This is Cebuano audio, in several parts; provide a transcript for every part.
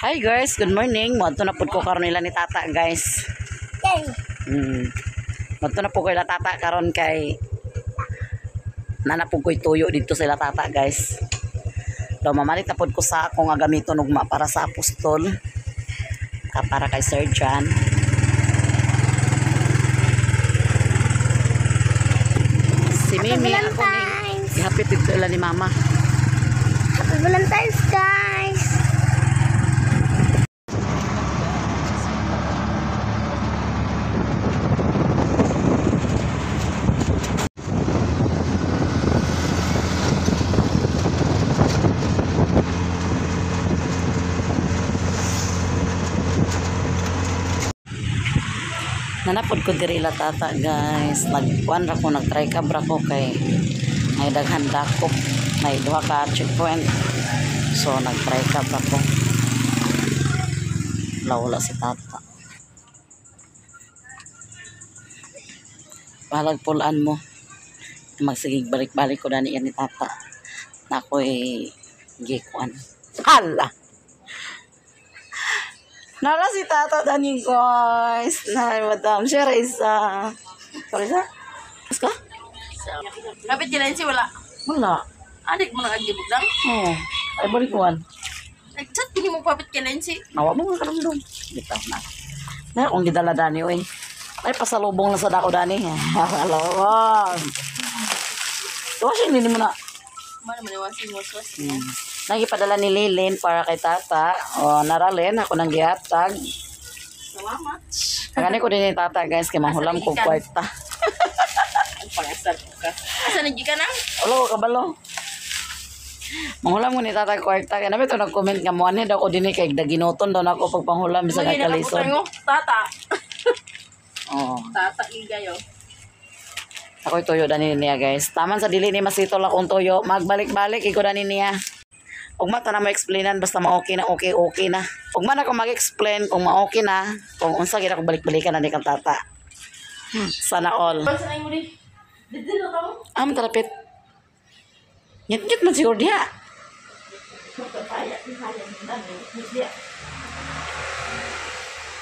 Hi guys, good morning. Moadto na pud ko karon nila ni Tata, guys. Yay! Moadto na po ko ila Tata karon kay nana pud ko'y tuyo dito sa ila Tata, guys. Daw mamalit na pud ko sa akong gamiton ugma para sa apostol. Ka para kay Sir John. Si Happy Mimi ako ni Valentine's! Ihapit dito ila ni Mama. Happy Valentine's, guys! Nanapod ko diri ila Tata, guys. Nagkuan ra ko, nagtry kabra ko kay may daghan dakop, may duha ka checkpoint. So nagtry kabra ko. Wala si Tata. Bahalag pulaan mo. Magsigig balik-balik ko dani yan ni Tata. Na ako'y gikuan. Hala! Nara si Tata dani, guys. Na Madam siya Raisa. Sorry sa? Ka? Kapit nila si wala. Wala. Adik mo nang lang. Oo. Ay, balik ko. Nag-chat kini mo papit kay Lensi. Nawa mo nga karamdom. Bitaw na. Na akong gidala dani oy. Ay pasalubong na sa dako dani. Hello. Tuwa siya nini mo na. Mana maniwasin mo sos. Nagipadala ni Lilin para kay Tata. O naralin ako nang gihatag. Salamat. Kagani ko din ni Tata, guys, kay manghulam ko kwarta. Ang pangasal ka. Asa nagi ka na? Wala ko kabalo. Manghulam ko ni Tata kwarta. Kaya namin ito nag-comment nga mo daw ko din kay daginuton daw na ako pagpanghulam sa Mga kalisod. nakabutang mo. Tata. Oo. Tata gigayo. Ako'y tuyo dani niya, guys. Taman sa dili ni masitol akong tuyo. Magbalik-balik iko dani niya. Ug mata na mo explainan basta ma-okay na, okay okay na. Ug man ako mag-explain kung ma-okay na, kung unsa gid ako balik-balikan na ni kang Tata. Sana all. Basta na mo di. Dito na tamo. Ah, matarapit. Ngit-ngit man siguro diha.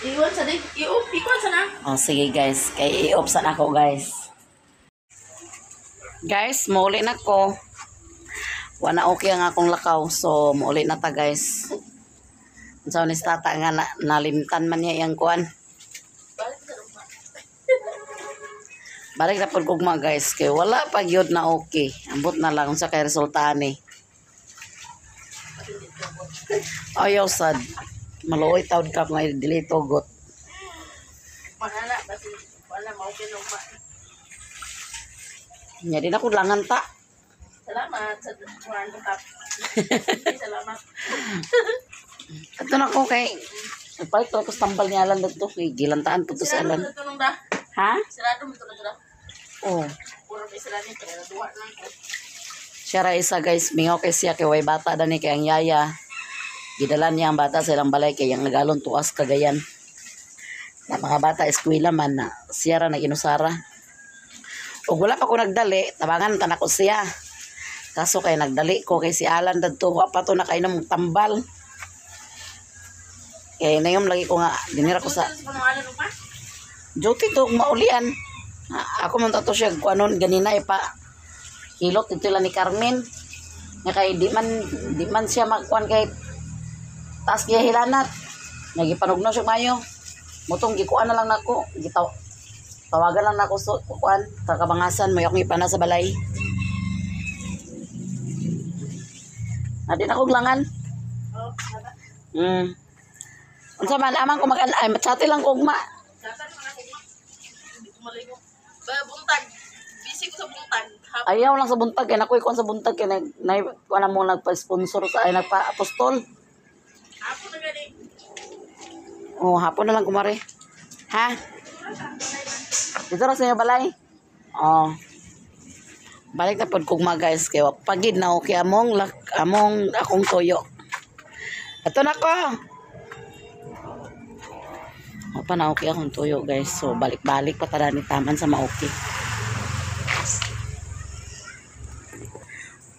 Iwan sa di. Iwan sa na. Oh, sige guys, kay i-off sana ako, guys. Guys, mauli na ko. Wala okay ang akong lakaw, so mauli na ta, guys. Unsa ni Tata nga na, nalimtan man niya iyang kuan. Balik na pud kugma, guys, kay wala pa gyud na okay. Ambot na lang unsa kay resulta ni. Ayaw sad. Maluoy taud ka nga dili tugot. Manana basi wala ma-okay no ma. Nya din ako langan ta. Salamat sa kuan tap. Salamat. Ato na ko kay nagpalit ko sa tambal ni Alan dito kay gilantaan po to sa Sirado Alan. mo na da. Ha? Sirado mo to da. Oh. Puro pa sila ni kaya duwa lang ko. Siya ra isa, guys, mingaw kay siya kay way bata dani kay ang yaya. Gidala niya ang bata sa ilang balay kay ang nagalon tuas Cagayan. Na mga bata eskwela man na siya ra nag-inusara. Ug wala pa ko nagdali, tabangan ta nako siya. Kaso kay nagdali ko kay si Alan dadto wa pa to nakainom og tambal. Kay nayom lagi ko nga dinira ko sa duty to maulian. Ako man to siya kuanon ganina ipa hilot dito lang ni Carmen. Nga kay di man siya magkuan kay taas niya hilanat. Nagipanugno siya mayo. Mutong gikuan na lang nako, gitaw tawagan lang nako so kuan kakabangasan mo akong ipana sa balay. Adi na kog langan. Oh, nada. Unsa man amang ko mag ay chati lang kog ma. Dapat mga kugma. Hindi ko maligo. Ba buntag. Busy ko sa buntag. Ayaw lang sa buntag kay nakoy kuan sa buntag kay nag nay kuan mo nagpa-sponsor sa ay nagpa-apostol. Hapon na gani. Oh, hapon na lang kumare. Ha? Dito ra sa inyo balay. Oh. Balik na pod kugma, guys, kay wa pagid na okay among lak, among akong toyo. Ato na ko. Wa pa na okay akong toyo, guys. So balik-balik pa ta ni taman sa maoki.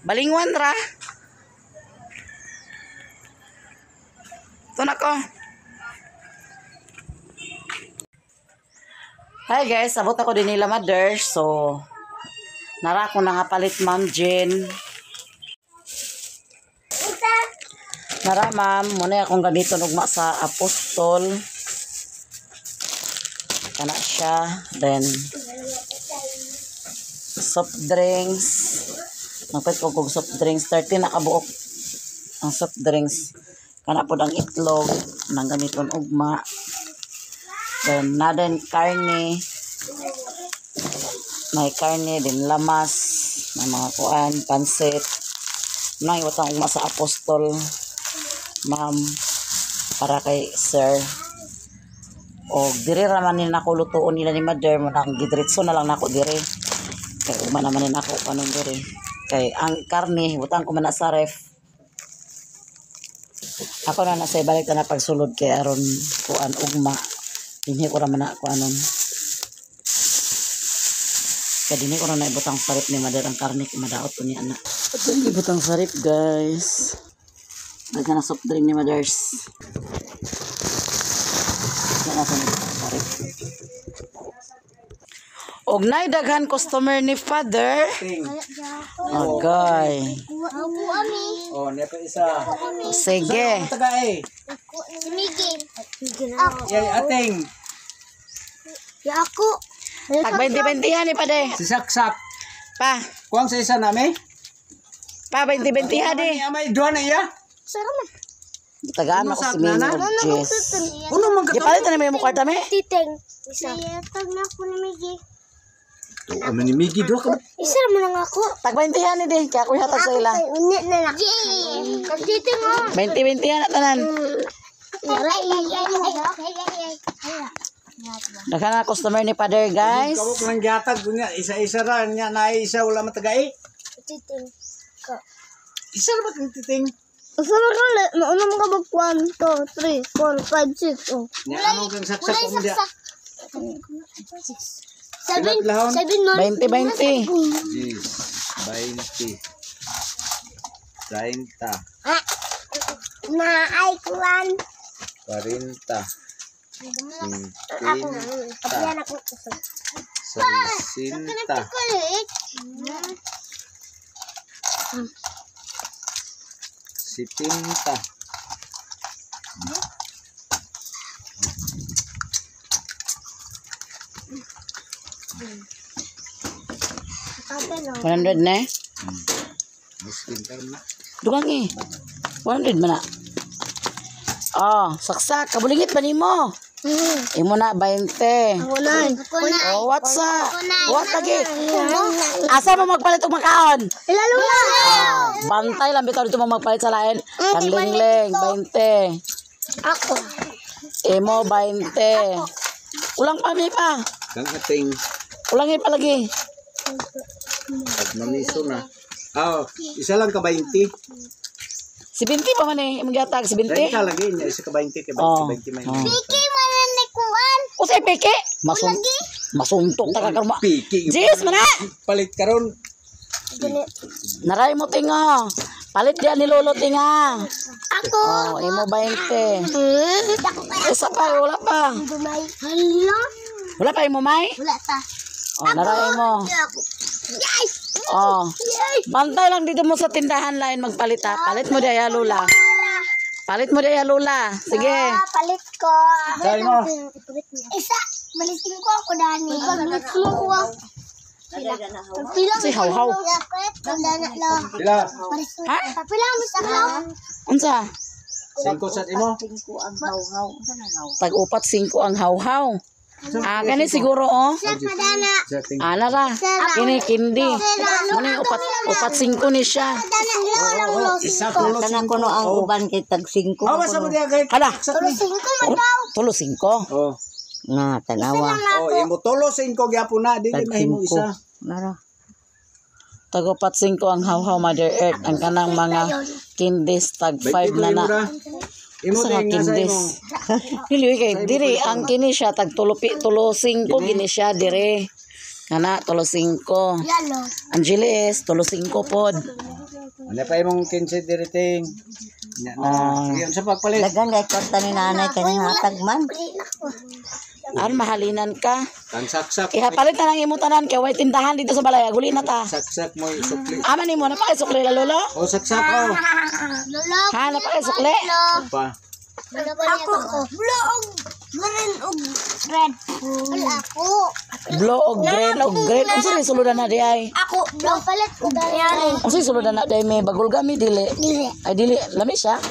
Balingwan ra. Ito na ko. Hi guys, abot ako din nila mother. So, nara ko na nga palit, Ma'am Jen. Nara ma'am, muna akong gamiton ugma sa Apostol. Kana siya. Then, soft drinks. Nagpalit ko og soft drinks. 30 na kabuok ang soft drinks. Kana pod ang itlog nang gamiton ugma. Then, naden karne. May karne, din lamas, may mga kuan, pansit. Nang iwatang ugma sa Apostol, ma'am, para kay sir. O dire ra man ni nako lutuon nila ni mother mo nang gidretso na lang nako dire. Kay ugma naman ni nako kanon dire. Kay ang karne butang ko man na sa ref. Ako na nasa ibalik na pagsulod kay aron kuan ugma. Dinhi ko ra man na kuanon. Kay dinhi ko ra na ibutang sa ref ni mother ang karne kay madaot unya na. Ito ibutang sa ref, guys. Daghan na soft drink ni mothers. Yan natin ibutang sa ref. Og nay daghan customer ni father. Agay. Ako ami. Oh, neto isa. Sige. Taga eh. Si Miggy. Ako. Yay, ating. Ya ako. Tag 20-20 ni pa de. Si Saksak. Pa. Kuang sa isa nami? Pa 20-20 di. Ay, may duha na iya. Sara man. Tagaan ako si Mini og Jess. Uno man ka to. Gipalit na may mo kwarta me. Titeng. Isa. Tag na ako ni Miggy. Oh, man ni Miggy duha ka. Isa ra man lang ako. Tag 20 ni di. Kaya ako hatag sa ila. Ay, unit na lang. Titeng oh. 20-20 na tanan. Ay, ay, ay, ay, ay, ay, ay. Daghan na customer ni father, guys. Kawok lang gihatag unya isa-isa ra nya na isa wala matagay. Titeng. Isa ra ba kang titing? Usa man ka ulit. Mauna mo ka mag 1, 2, 3, 4, 5, 6. Oh. Nya ano kang saksak mo dia? Seven, Lahon. seven man. 20-20. 10, 20, 30, Ah. Na ay kuan. 40, Ako. Kapiyan ako. 60, Kulit. 70. Kape no. 100 na. Muslim ka na. Dugang eh. 100 man na. Oh, saksak. Kabulingit ba nimo? Imo na 20. Ako na. Ako na. Oh, what's up? What lagi? Asa mo magpalit og makaon? Ilalo na. Bantay lang bitaw dito mo magpalit sa lain. Kandingling 20. Ako. Imo 20. Ulang pa mi pa. Kang ating Ulang pa lagi. pag namiso na. Ah, isa lang ka 20. 70 pa man eh. Imong gihatag 70. 30 lagi niya isa ka 20 kay 20 Oh. 20 may. Oh. Piki man ni kuan. Usay peke. Masuntok ta ka karon. Piki. Jis man na. Palit karon. Naray mo tinga. Palit diyan ni Lolo tinga. Ako. Oh, imo 20. Ako pa. Isa pa, wala pa. Bumay. Hala. Wala pa imo may? Wala ta. Oh, naray mo. Ako. Yes. Oh. Yes. Bantay lang dito mo sa tindahan lain magpalit ha. Palit mo diya Lola. Palit mo diya Lola. Sige. Ah, palit ko. Sabi mo. Isa. Malisin ko ako dani. Paglit mo ko. Pila. Si haw-haw. Pila? Ha? Pila mo sa klaw. Unsa? Singko sa imo. Tag upat singko ang haw-haw. Ah, kani siguro oh. Sa padana. Sa ting. Ana ra. Kini kindi. Muna yung upat upat singko ni siya. Padana lo lang lo. Isa tulo Kana singko. kuno ang uban kay tag 5. Awa sa mo diya kay. Hala. Saksak ni. Singko man daw. Tulo singko. Oh. Nga tanawa. Oh, imo tulo singko gyapon na dili Tag mahimo 5. isa. Nara. Tag upat singko ang haw-haw, Mother Earth. Ang kanang mga kindis tag 5 na na. Imo Sa mga ting nga sa kindis. imo. Dili kay diri ang kini siya tag tulo tulo singko gini siya dire. Kana tulo singko. Yalo. Ang Giles tulo singko pod. Ano pa imong 15 diri ting? Nya na. Sige, unsa pagpalit? Daghan kay kwarta ni nanay kaning hatag man. An mahalinan ka. Kan saksak. Ihapalit na lang imong tanan kay way tindahan dito sa balay. Guli na ta. Saksak mo isukli. Ama nimo na pa sukli la lolo. Oh, saksak oh. Lolo. Ha, na pa sukli. Pa. Ako. Blue og green og red. Wala ako. Blue og green og green. Unsa rin suludan na di ay? Ako. Blue palit og green. Unsa suludan na di ay may bagol gami dili. Dili. Ay dili, lami siya.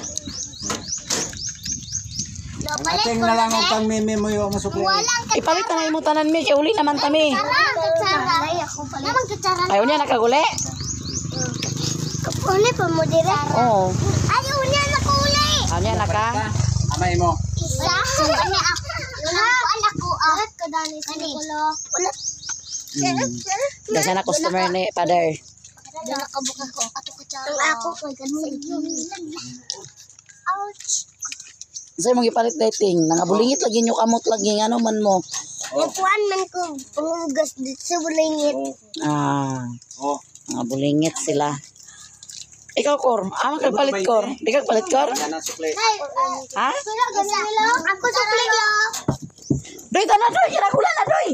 Blue palit Ating na lang og kang meme mo yung masukli. Walang Ipalit na lang imong tanan mi kay uli naman tami. katsara. Katsara. Namang katsara. Ayaw niya nakaguli. Uli pa mo dire. Oo. Ay, uli na ko uli. Ayaw niya naka. Amay mo. Isa. Ano ako? Ano ako? Ah. Kadani sa kulo. Wala. Dasa na customer ni father. Nakabuka ko. Ato katsara. Ang ako kay ganun. Ouch. Unsa imong gipalit dating? Nangabulingit lagi nyo kamot lagi ngano man mo. Napuan man ko pangugas dito sa bulingit. Ah, Oh. nangabulingit sila. Ikaw kor, ama kag palit kor. Di kag palit kor? Yan ang sukli. Ay, Ha? sila ganun. Ako sa kulo. Doy tanan doy, kinagula na doy.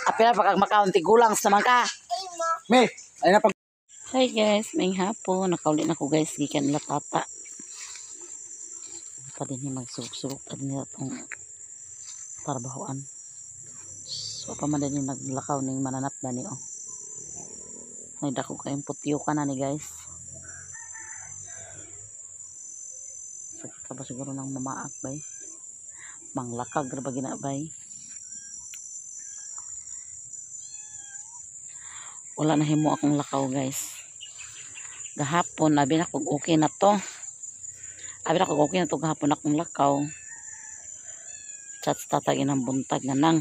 Apila pa kag makaunti gulang sa naman ka. Me, ay na pag Hi guys, may hapon. Nakauli na ko guys, gikan nila tata. Pa din yung magsulok-sulok pa din nila itong trabahoan. So, pa man din yung naglakaw ning mananap na ni oh. Ay, dako kayong putiyo ka na ni guys. Sakit ka ba siguro ng mamaak bay? Manglakag ra ba ginabay? Wala na himo akong lakaw guys. Gahapon abi na kog okay na to. Abi na kog okay na to gahapon akong lakaw. Chat tatagin ang buntag nga nang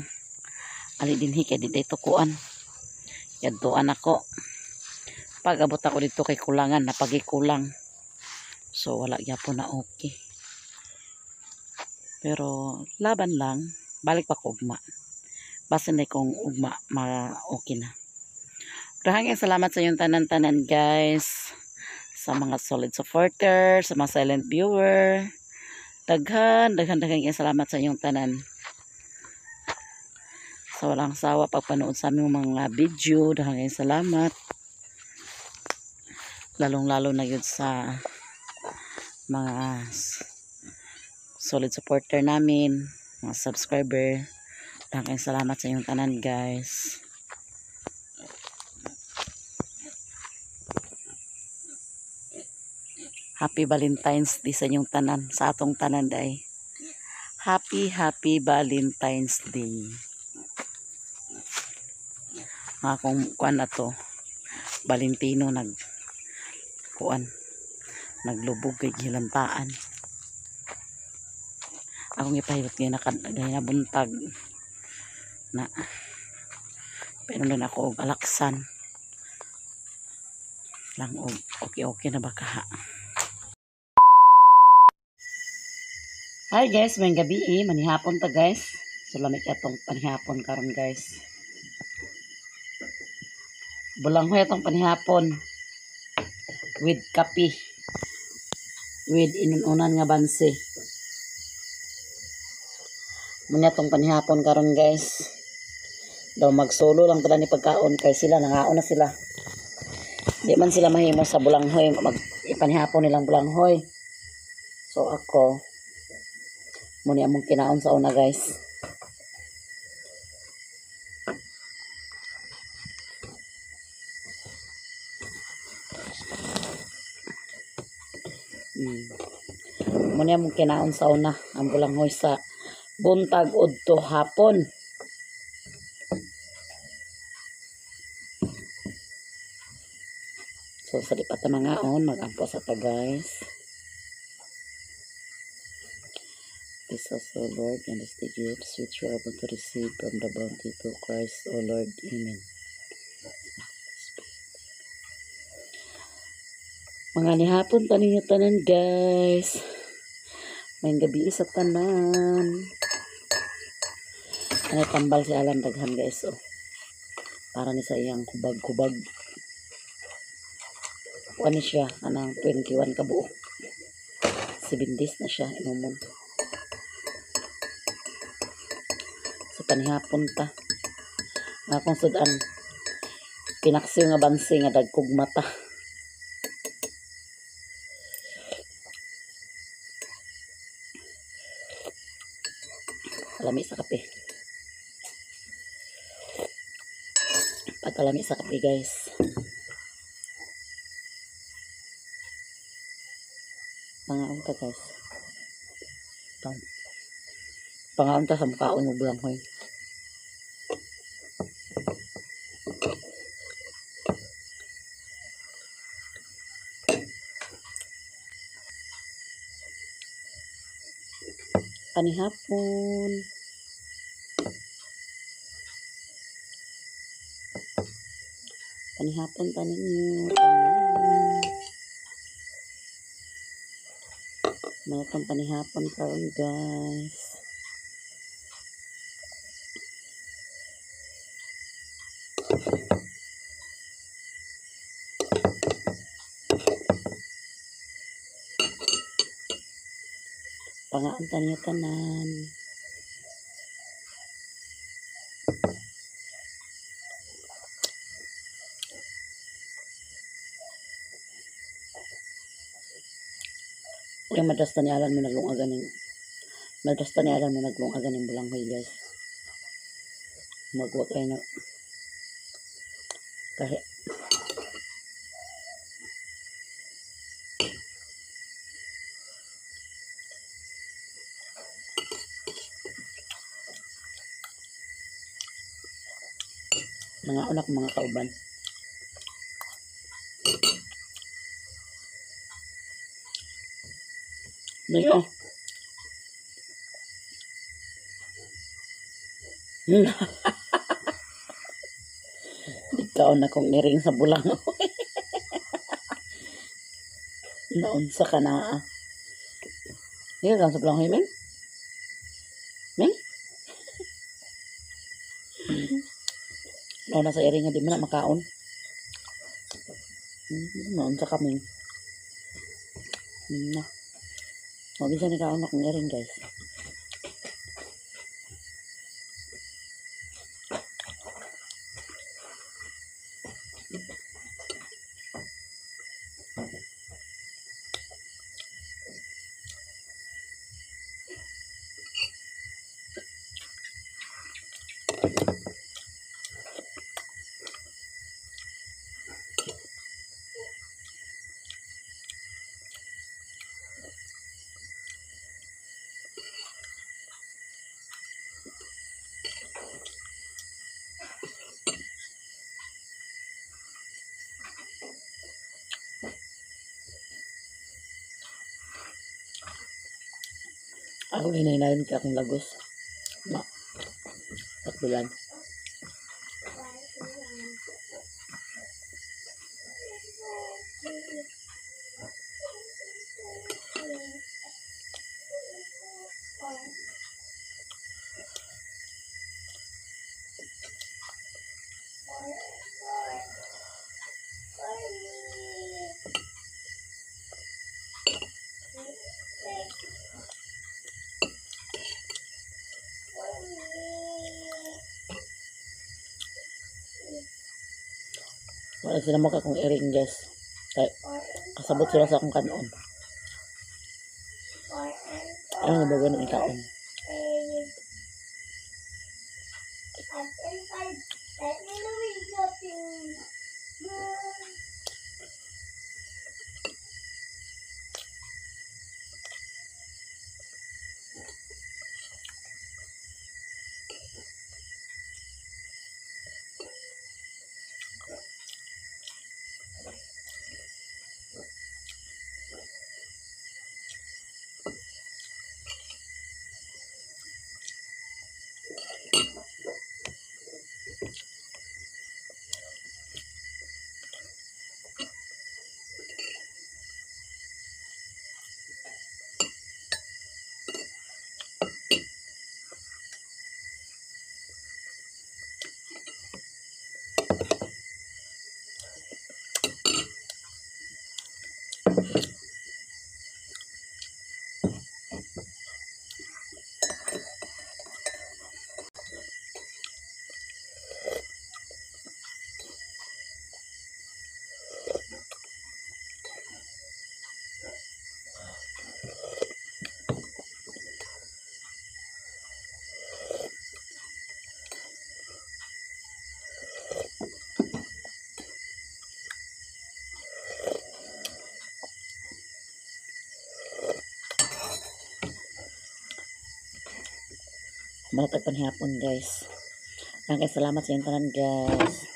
ali dinhi kay di dayto kuan. Yadtuan ako. Pag abot ako dito kay kulangan napagikulang. So wala gyapon na okay. Pero laban lang, balik pa ko ugma. Basin na kung ugma ma okay na. Daghang salamat sa inyong tanan-tanan guys. Sa mga solid supporter, sa mga silent viewer. Daghan, daghan, daghan kayong salamat sa inyong tanan. Sa walang sawa pagpanood sa aming mga video, daghan kayong salamat. Lalong-lalo na yun sa mga solid supporter namin, mga subscriber. Daghan kayong salamat sa inyong tanan guys. Happy Valentine's Day sa inyong tanan, sa atong tanan day. Happy, happy Valentine's Day. Mga kung kuan na to, Valentino nag kuan, naglubog kay gilantaan. Akong ipahilot ngayon na buntag na pero na ako og alaksan lang og okay okay na ba ka. Hi guys, may gabi eh. Manihapon ta guys. So lamig atong panihapon karon guys. Bulanghoy atong panihapon with kape. With inununan nga bansi. Munya atong panihapon karon guys. Daw magsolo lang tala ni pagkaon kay sila nangaon na sila. Di man sila mahimo sa bulanghoy, mag ipanihapon nilang bulanghoy. So ako muni among kinaon sa una guys. Muni among kinaon sa una ang bulanghoy sa buntag udto hapon. So sa di pa ta mangaon, magampo sa ta guys. Bless us, O Lord, and the gifts which we are about to receive from the bounty to Christ, O Lord. Amen. Mga nihapon pa ninyo tanan, guys. May gabi sa tanan. Ano tambal si Alan daghan, guys, oh. Para ni sa iyang kubag-kubag. Kuan ni siya, anang 21 ka buok. 7 days na siya inumon. So panihapon ta. Nga akong sudan pinaksiw nga bansi nga dagkog mata. Lami sa kape. Pagkalami sa kape, guys. Pangaon ta, guys. Pang Pangaon ta sa mukaon ng bulanghoy. Panihapon. Panihapon ta ninyo. Tanan. Mayroon panihapon karon, guys. Pangaon ta niyo tanan. Uy, madrasta ni Alan mo naglungagan ning madrasta ni Alan mo naglungagan ning bulanghoy, guys. Magwa kayo na kahit mga unak mga kauban. Nayo. Ikaw na kong iring sa bulang. Naunsa ka na. Hindi ka sa bulang, Ming? Ming? Nauna sa iring nga di man na makaon. Naunsa ka, Ming. Na. Huwag siya nakaon akong iring, guys. Ako hinahinayon ka akong lagos. Ma. Takbulan. Wala sila maka kung iring, guys. Kaya, kasabot sila sa akong kanon. Ano ba ganun ikaon? Malatag panihapon, guys. Maraming salamat sa inyong tanan, guys.